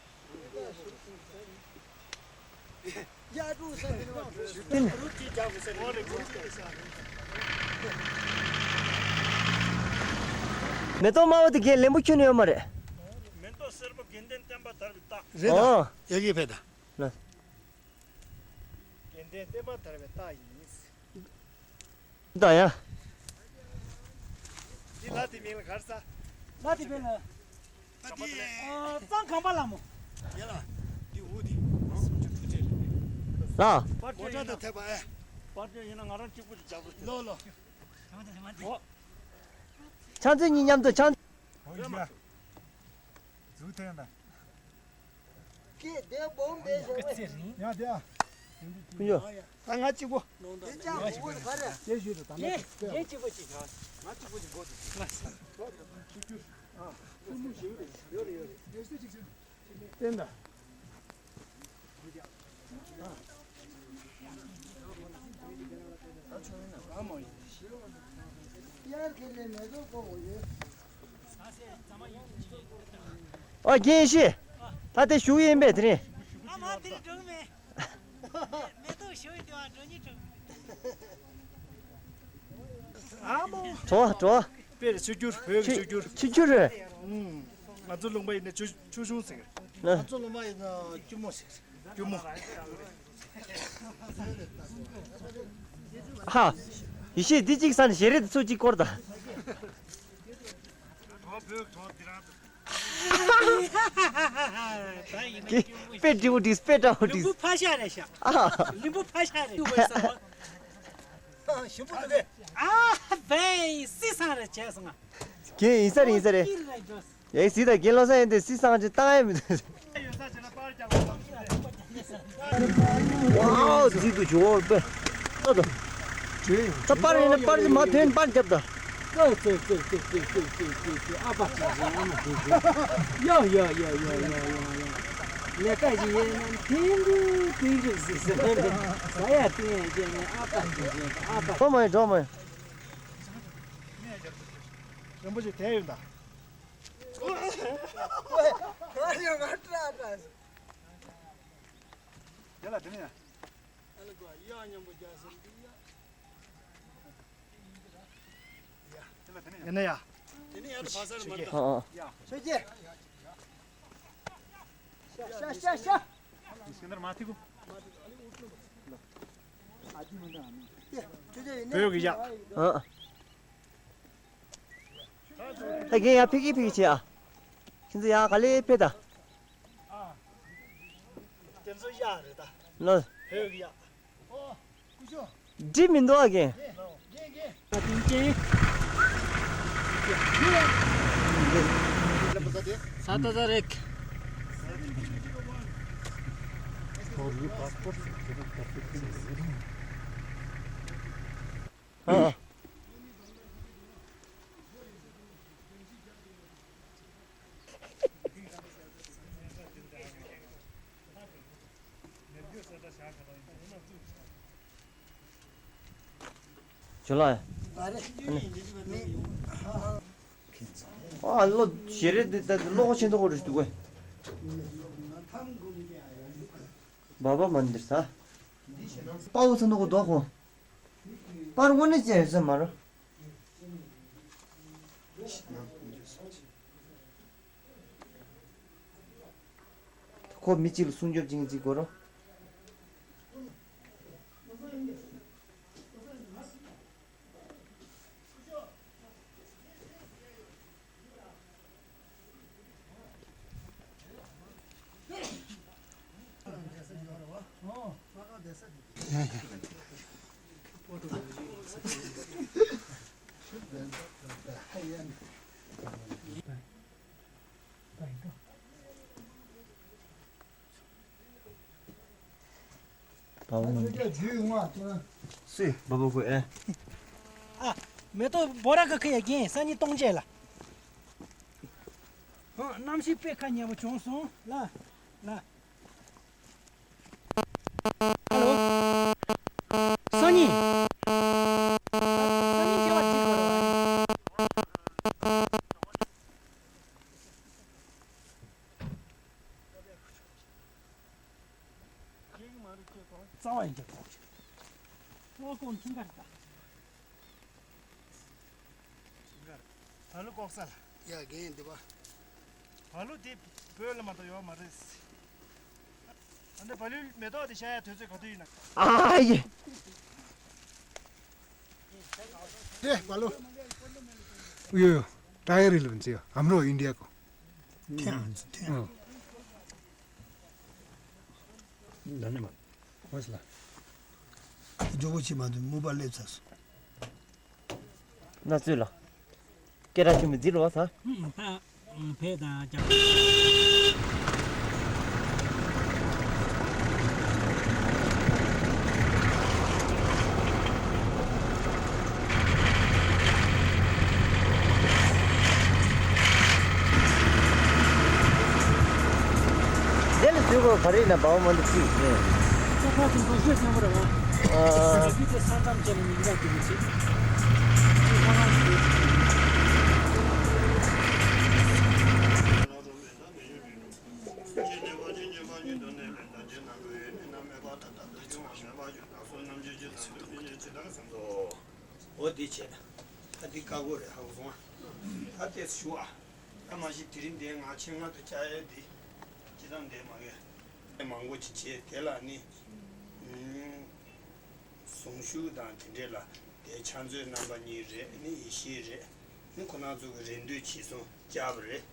མེ་ཏོག་དམར་པོ་དེ་གས་ལེན་པོ་ཁྱོན་ནས་ཡོད་མ་རེད། མེ་ཏོག་སེར་པོ་དགེ་འདུན་བསྟན་པ་དར་བའི་རྟགས། རེད་ད། ཨོ། ཡ་གི་ཕེ་ད། ལ། དགེ་འདུན་བསྟན་པ་དར་བའི་རྟགས་ཡིན། ད་ཡ། འདི་ལ་དེ་མིང་ལ་གར་ས། ལ་དེ་བེ་ལ། གཙང་ཁང་པ་ལ་མོ། ཡ་ལ། འདི་འུ་འདི། སུམ་ཅུ་དྲུག་ཅུ་རེད། ལ། པར་ཆས་ཡིན་ན་ཐེབས་པ་ཨེ། པར་ཆས་ཡིན་ན་ང་རང་གཅིག་པུ་ཅིག་རྒྱག་དགོས། ལོ་ལོ། ཆང་ཚོད་གཉིས་མཉམ་དུ་ཆང་། ཨོ་ཡ། ཟུག་ཐོན་ད། ཀྱེ་དེ་སྦོམ་དེ་ཞོག་པས། ཡ་དེ་ཨ། ཀུན་སྦྱོར། ད་ང་གཅིག་པོ། དེ་ཅང་མོ་ག་རེ། དེ་ཞུས་དང་ད་ནི་ངས་གཅིག་པོ་ཅིག་ཡོད། ང་གཅིག་པོ་ཅིག་འགོ་འཛུགས། ཆུ་རྒྱུ། ཨ། ཆུ་མོ་ཞིག་རེད། ཡོད་རེད་ཡོད་རེད། བསྟན་ད། ཨོ་རྒན་ཤི། ད་དེ་ཞུ་ཡིན་པས་དེ་རིང་། ཨ་མ་དེ་འགྲོ་མེད། མེ་ཏོག་ཞུ་ཡིན་དེ་བ་འགྲོ་ཉིད་འགྲོ། ཨ་མོ། གྲོ་གྲོ། དཔེར་ཆུ་རྒྱུར་བོད་ཀྱི་ཆུ་རྒྱུར། ཆུ་རྒྱུར་རེད། ཨུམ། ང་ཚོ་ལུང་པ་ཡིན་ན་ཆུ་ཆུ་ཆུང་ཟེར། ང་ཚོ་ལུང་པ་ཡིན་ན་ཆུ་མོ་ཟེར། ཆུ་མོ། ཧ། ཡེ་ཤེས་འདི་གཅིག་ས་ནས་ཞལ་རས་དེ་ཚོ་གཅིག་སྐོར་དང་། དཔེ་འདྲི་བོ་འདྲི་དཔེ་འདྲ་བོ་འདྲི། ལུམ་བུ་ཕ་ཤ་རེད་ཤག་ཨ། ལུམ་བུ་ཕ་ཤ་རེད། ཞུ་བོ་དེ། ཨ་བེ་སི་སང་རེད་བྱས་སོང་ང་། རྒན་ཡིན་ས་རེད་ཡིན་ས་རེད། ཀིར་རེད་འགྲོ། ཡའི་སི་ད་རྒན་ལོ་ས་ཡིན་ཏེ་སི་སང་ཅི་བཏང་ཡ་མི་འདུག་ཝའོ་ཟིག་ཏུ་བྱུང་བ་པེ། ད་པར་ཡིན་ན་པར་ཅི་མ་ཐོན་པར་རྒྱབ་ད། ཙེ་ཙེ་ཙེ། ཨ་པ་ཅི་ཟིག་ཨ་མ་ཅི་ཟིག་ཡ་ཡ་ཡ། ལས་ཀ་ཞིག་ཡིན་ན་ཐེངས་དུ་ཐེངས་རིག་ཟིག་ཟེར་ནས་ཟ་ཡ་བཏུང་ཡ་བྱས་ནས་ཨ་པ་ཅི་ཟིག་ཨ་པ། གྲོགས་མ་ཡིན་གྲོགས་མ་ཡིན། རིན་པོ་ཆེ་དེ་ཡོད་ད། ང་ཡང་ང་སྐྲག་སྐྲག་ཟེར། དེ་ལ་དེ་ནས་ཡ། ཨ་ལ་གོ་ཡ་མཉམ་པོ་རྒྱག་ཟེར་འདི་ཡ། ཡ་དེ་ལ་དེ་ནས་ཡ། ཡ་ནས་ཡ། དེ་ནས་ཡ་ཕ་སར་མར་ད། ཨ་ཨ། ཆོས་རྒྱལ། ཤ་ཤ་ཤ་ཤ། སེང་ནར་མ་ཐིག་གོ། ཨ་ཅི་མི་འདྲ་ཨ་མི། ཆོས་རྒྱལ་ཡིན་ནས། བོད་ཀྱི་ཡ། ཨ། ད་རྒན་ཡ་ཕི་ཀི་ཕི་ཀི་བྱེད་ཨ། ཁྱེད་ཚོ་ཡ་ག་ལེ་ཕེ་ད། དེ་ཚོ་ཡ་རེད་ད། ལོ། བོད་ཀྱི་ཡ། འགྲིག་མི་འདུག་ཨ་རྒན། ས་ཏ་ས་རེད། ཨ། ཇོ་ལགས། ཨ་ལོ་ཞེ་རེ་འདི་ད་ལོ་ཆེན་ཐོག་རེ་འདུག་གས། བཱ་བཱ་མ་འདིར་ས། དཔའ་བོ་ཚ་ནོ་གོ་དོ་ཁོ། པར་དངོས་གནས་ཅན་ཡོད་ས་མ་རོ། ཁོ་མི་གཅིག་ལ་སྲུང་སྐྱོབ་བྱེད་མཁན་གཅིག་དགོས་རོ། བཱ་བཱ་མ་འདི། སུས་བཱ་བཱ་ཁོ་ཨེ། ཨ། མེ་ཏོག་བོ་ར་ག་ཁ་ཡ་རྒན་སང་ཉིན་གཏོང་བྱས་ལ། ཧང་གནམ་གཤིས་དཔེ་ཁ་ཉེ་པོ་བྱུང་སོང་ལ། ལ། ཧ་ལོ། སང་ཉིན། སང་ཉིན་སྐྱེ་བ་འགྲིག་གོ་ར་བ་ནི། རྩ་བ་ཡིན་གྱི་གོ། ལོ་ཀོང་ཁྲིམས་ཀ་རེད་ད། བ་ལུ་ལྐོག་ཟ་ལ། ཡ་རྒན་འདི་བ། བ་ལུ་འདི་བོད་ལ་མ་གཏོགས་ཡོད་མ་རེད། ཨ་འདི་བ་ལུའི་མེ་ཏོག་འདི་ཤ་ཡ་དུས་ཚོད་ག་དུས་ཡིན་ན། ཨ་ཡེ། དེ་བ་ལུ། ཡོ་ཡོ། ཏ་ཡ་རི་ལུ་ཛི་ཡོ། ཨམ་རོ་ཨིན་ཌི་ཡ་གོ། འཐེན་ཨ་ཙི་འཐེན། ཨང་། འདི་ནས་མ། འོ་ཟེར་ལ། ཇོ་བོ་ཆེ་མ་དུ་མུ་པ་སླེབས་ཚར་སོང་། ན་ཚོད་ལ། སྐད་གྲགས་ཆེན་པོ་འཛིན་རོགས་ས། ཕ་ཕེ་དང་ཀྱང་། དེ་ལ་ཟུར་གོ་ག་རེ་ན་བའོ་མ་འདུག་ཅིག་ནས། ས་ཁ་དང་འདུག་ཤེས་ཆེན་པོ་རེད་བ། ཨ། ས་ཁ་དེ་ས་ཁམས་ཅན་ལ་མི་འདྲ་གི་མི་ཚིག་འོ་དེ་བྱས། ད་འདི་བཀའ་བསྒོ་རེད་ཧ་གོ་སོང་ཨ། ད་དེ་ཞུ་ཨ། ད་མ་གཞི་དེ་རིང་འདི་ང་ཆེད་མངགས་དུ་བཅར་ཡས་འདི། ཅི་ཙམ་འདས་མ་གས། མང་པོ་ཅིག་བྱས་དེ་ལ་ནི། ཨུམ། གཟུངས་གཞུག་དང་དེ་འདྲས་ལ་དེ་ཕྱག་མཛོད་རྣམ་པ་གཉིས་རེད་ནི་ཡེ་ཤེས་རེད། ནི་ཁོ་རང་ཚོ་གི་རེ་འདུན་བྱས་སོང་བཅར་བ་རེད།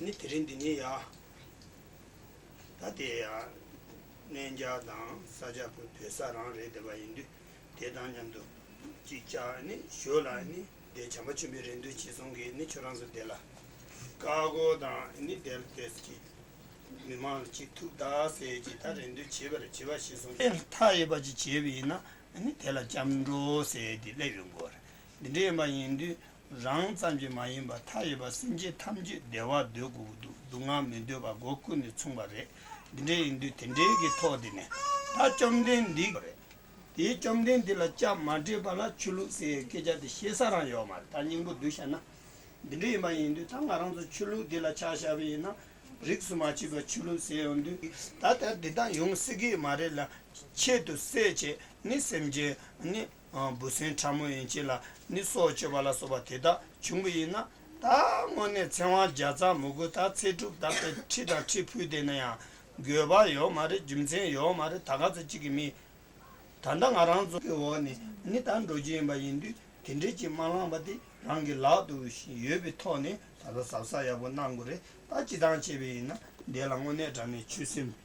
ནི་དེ་རིང་འདི་ནས་ཡ། ད་དེ་ཡང་གནས་མཇལ་དང་ས་སྐྱ་པུ་བོད་ས་རང་རེད་བསྡད་པ་ཡིན་དུས་དེ་དང་མཉམ་དུ་གཅིག་བཅར་ནི་ཞོར་ལ་ནི་དེ་བྱམས་པ་ཆེན་པོའི་རེ་འདུན་བྱས་སོང་གི་ནི་ཁྱོད་རང་ཚོ་དེ་ལ་བཀའ་བསྒོ་དང་ནི་དེ་ལ་དེ་གཅིག་མི་མང་ལ་གཅིག་ཐུག་ད་ཟེར་གྱི་ད་རེ་འདུན་བྱས་པ་རེད་བྱས་པ་ཞིག་སོང་ཨེ་མཐའ་ཡས་པ་ཅིག་བྱས་པ་ཡིན་ན་ནི་དེ་ལ་སྐྱབས་འགྲོ་ཟེར་དེ་སླེབས་ཡོང་དགོས་རེད། འདི་འདྲ་ཡིན་པ་ཡིན་དུས། རང་ཙམ་གྱིས་མ་ཡིན་པར་མཐའ་ཡས་པ་སེམས་ཅན་ཐམས་ཅད་བདེ་བ་འདོད་དགོས་ཀྱི་འདུག་སྡུག་བསྔལ་མི་འདོད་པ་སྒོ་ཀུན་ནས་མཚུངས་པ་རེད། འདི་འདྲ་ཡིན་དུས་དེ་འདྲའི་གི་ཐོག་དེ་ནས་ད་བཅོམ་ལྡན་འདི་རེད། དེའི་བཅོམ་ལྡན་འདི་ལ་སྐྱབས་མ་འགྲིག་པ་ལ་ཆོས་ལུགས་ཟེར་སྐད་ཆ་དེ་བཤད་ས་རང་ཡོད་མ་རེད། ད་སྙིང་པོ་བསྡུས་བཤད་ན། འདི་འདྲ་ཡིན་པ་ཡིན་དུས་ད་ང་རང་ཚོ་ཆོས་ལུགས་འདི་ལ་ཆ་བཞག་པ་ཡིན་ན་རིས་སུ་མ་ཆད་པའི་ཆོས་ལུགས་ཟེར་ཡོང་དུས་ད་ལྟ་འདི་དག་ཡོང་སྲིད་ཀྱི་མ་རེད་ལ་ཆེད་དུ་བསད་བྱས་ནི་སེམས་ཅན་ནི། འབུ་སྲིན་ཕྲ་མོ་ཡན་ཆད་ལ་ནི་སྲོག་གཅོད་པ་ལ་སོགས་པ་དེ་དག་བྱུང་བ་ཡིན་ན་ད་དངོས་གནས་ཚེ་དབང་བརྒྱ་རྩ་མི་དགོས། ད་ཚེ་སྒྲུབ་ད་ལྟ་ཁྲི་དང་ཁྲི་ཕུལ་བསྡད་ན་ཡང་དགོས་པ་ཡོད་མ་རེད། རྒྱུ་མཚན་ཡོད་མ་རེད། ད་ག་ཚོད་ཅིག་གི་མི་ད་ལྟ་ང་རང་ཚོ་གི་འོག་ནས་ནི་ད་འགྲོ་རྒྱུ་ཡིན་པ་ཡིན་དུས་དེ་འདྲས་ཅིག་མ་བླངས་པ་དེ་རང་གི་ལག་ཏུ་ཡོད་པའི་ཐོག་ནས་ད་ལྟ་གཟབ་གཟབ་ཡག་པོ་གནང་དགོས་རེད། ད་སྤྱི་བཏང་བྱས་པ་ཡིན་ན་འདི་ལ་དངོས་གནས་དྲང་གནས་ཆོས་སེམས།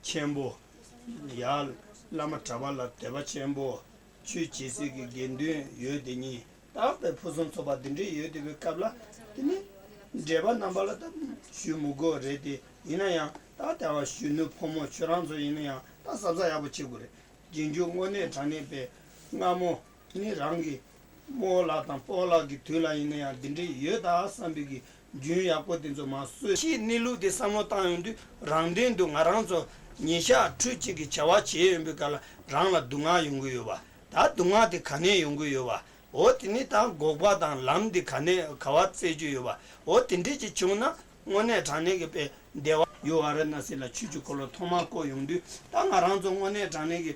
ཆེན་པོ། ཡར་བླ་མ་གྲྭ་པ་ལ་དད་པ་ཆེན་པོ། ཆོས་བྱེད་སའི་གི་དགེ་འདུན་ཡོད་དེ་ཉིད་ད་དཔེ་ཕུན་སུམ་ཚོགས་པ་འདི་འདྲས་ཡོད་དེ་བའི་སྐབས་ལ་དེ་ནི་འབྲེལ་པ་རྣམ་པ་ལ་ད་ཞུ་མི་དགོས་རེད་དེ་ཡིན་ན་ཡང་ད་དེ་བ་གཞོན་ནུ་ཕོ་མོ་ཁྱོད་རང་ཚོ་ཡིན་ན་ཡང་ད་གཟབ་གཟབ་ཡག་པོ་བྱེད་དགོས་རེད། རྗེས་འཇུག་དངོས་གནས་དྲང་གནས་པའི་སྔ་མོ། ནི་རང་གི་རྨོ་ལགས་དང་སྤོ་ལགས་ཀྱི་དུས་ལ་ཡིན་ན་ཡང་འདི་འདྲས་ཡོད་ད་བསམ་པའི་གི་རྒྱུན་ཡག་པོ་དེ་ཚོ་མ་བཟོས་ཕྱིས་གནས་ལུགས་དེ་བསམ་བློ་བཏང་ཡོང་དུས་རང་དོན་དུ་ང་རང་ཚོ་ཉིན་ཞག་ཕྲུགས་གཅིག་གི་བྱ་བ་བྱེད་ཡོང་པའི་སྐབས་ལ་རང་ལ་སྡུག་བསྔལ་ཡོང་གི་ཡོད་པ། ད་སྡུག་བསྔལ་དེ་ག་ནས་ཡོང་གི་ཡོད་པ། འོ་དེ་ནི་ད་འགོག་པ་དང་ལམ་དེ་ག་ནས་ག་བ་བཙལ་རྒྱུ་ཡོད་པ། འོ་དེ་འདྲས་ཅིག་བྱུང་ན། དངོས་གནས་དྲང་གནས་ཀྱི་དཔེ་བདེ་བ་ཡོད་ཨ་ར་ན་སི་ལ་ཆོས་ཀྱི་འཁོར་ལོ་ཐོག་མར་བསྐོར་ཡོང་དུས་ད་ང་རང་ཚོ་དངོས་གནས་དྲང་གནས་ཀྱི་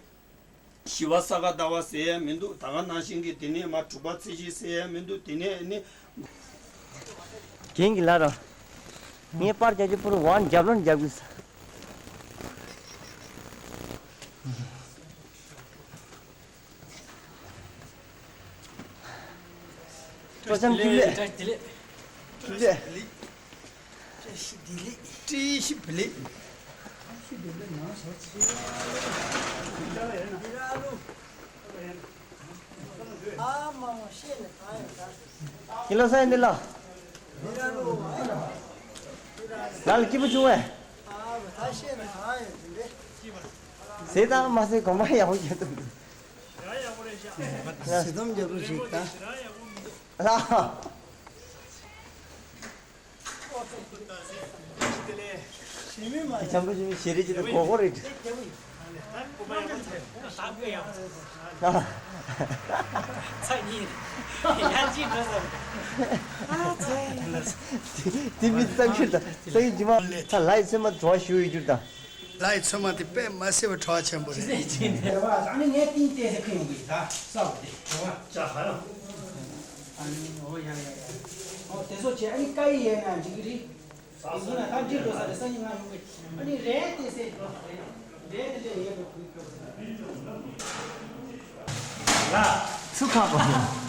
ཞི་བ་ས་ག་ཟླ་བ་ཟེར་ཡ་མི་འདུག་ད་ག་ནང་བཞིན་གྱི་དེ་ནས་མ་དྲུག་པ་ཚེས་བཞི་ཟེར་ཡ་མི་འདུག་དེ་ནས་ནི། རྒན་གྱི་ལ་ར། ངའི་པར་རྒྱག་རྒྱུ་པུར་ཝང་རྒྱབ་ལོན་རྒྱབ་དགོས། སྤྲོ་འཆམ་ཐུགས་རྗེ་ཆེ། ཐུགས་རྗེ་ཆེ། བཀྲ་ཤིས་བདེ་ལེགས། བཀྲ་ཤིས་བདེ་ལེགས། ཁྱེད་ལ་ས་ཡིན་འདི་ལ། ལ་ལ་སྐྱིད་པོ་བྱུང་བས། ཟས་དང་མ་ཟས་གོམ་པ་ཡག་པོ་བྱས་འདུག་ཟས་དམ་རྒྱབ་རོགས་བྱེད་ད། ལ། ཁྱམས་པ་ཞིག་ཞེ་རེ་ཅིག་ཏུ་གོ་གོ་རེད། དེ་མི་གཙང་ཁྱེར་དང་སང་ཉིན་རྗེས་མ་ད་ལའི་ཚོད་མ་བྲོ་བ་ཞུ་ཡོད་རྒྱུ་དང་། ལའི་ཚོད་མ་དེ་དཔེ་མ་སྲིད་པ་བྲོ་བ་ཆེན་པོ་རེད། ཨ་ནི་ངས་ཏིང་ཏེ་ཟེར་ཁ་ཡོང་གི་ད་ས་བ་དེ་བྲོ་བ་ཅ་ཧ་ཡང་། ཨ་ནི་ཨོ་ཡ་ཡ་ཡ། ཨོ་དེ་ཚོ་བྱས་ཨ་ནི་ཀ་ཡི་ཡས་ན་འགྲིག་གི་རེད། དེ་ཡིན་ན་ད་འགྲིག་འགྲོ་ས་རེད་ས་ཉིན་ང་ཡོང་གི། ཨ་ནི་རེད་དེ་ཟེར་འགྲོ་རེད། རེད་དེ་འདྲ་ཡས་འགྲོ་གི་སྐབས་སུ། ལ། ཚུར་ཁག་པ།